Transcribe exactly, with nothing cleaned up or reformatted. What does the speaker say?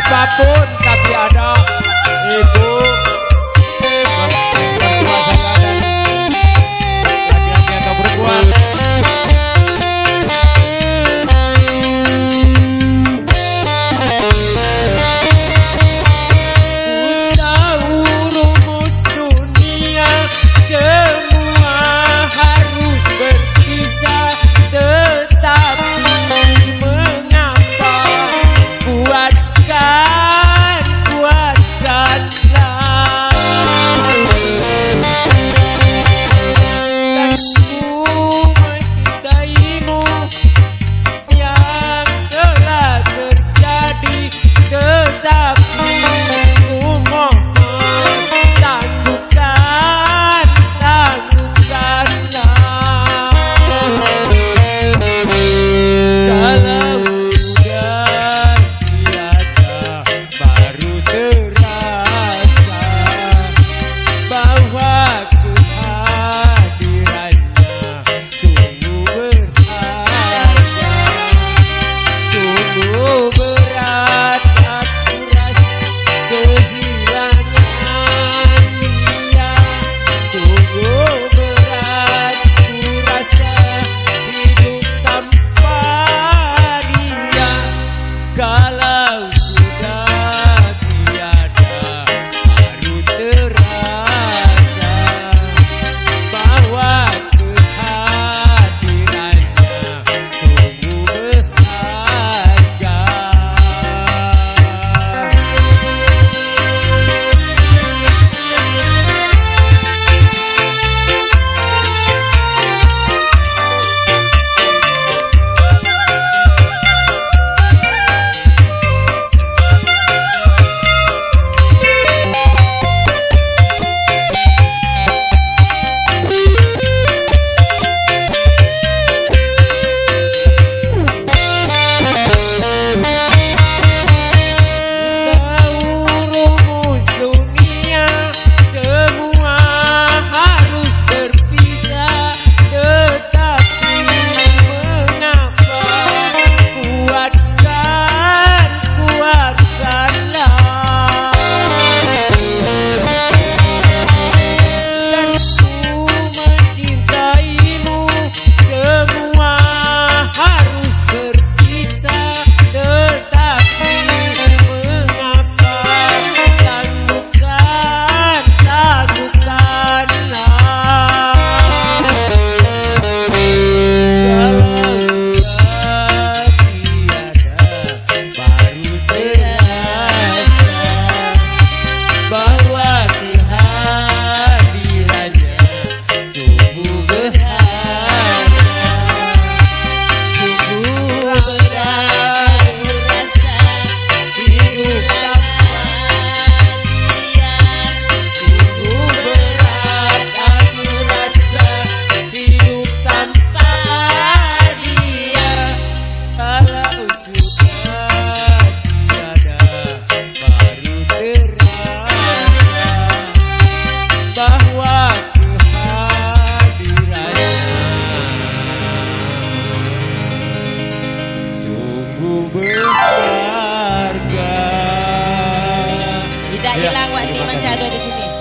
Apapun tapi ada ibu, mertua saya dan laki-laki atau perempuan. Ku tahu rumus dunia, semua harus berpisah, tetapi mengapa kuatkan, kuatkanlah. Dan ku mencintaimu, yang telah terjadi, tetapi ku mohon, tangguhkan, tangguhkanlah. Kalau sudah tiada, baru terasa bahwa kehadirannya sungguh berharga. Sungguh berat aku rasa kehilangan dia. Sungguh berat ku rasa hidup tanpa dia. Kalau sudah tiada, baru terasa bahwa kehadirannya sungguh berharga. Tahu rumus dunia, semua harus berpisah, tetapi mengapa kuatkan, kuatkanlah. Dan ku mencintaimu, semua harus berpisah, tetapi mengapa tangguhkan, tangguhkanlah. Kalau sudah tiada, baru terasa bahwa kehadirannya sungguh berharga. Sungguh berat aku rasa hidup tanpa dia. Sungguh berat aku rasa hidup tanpa dia. Kalau sudah tiada, baru terasa bahwa kehadirannya sungguh berharga. Idak hilang wak ni, masih ada di sini.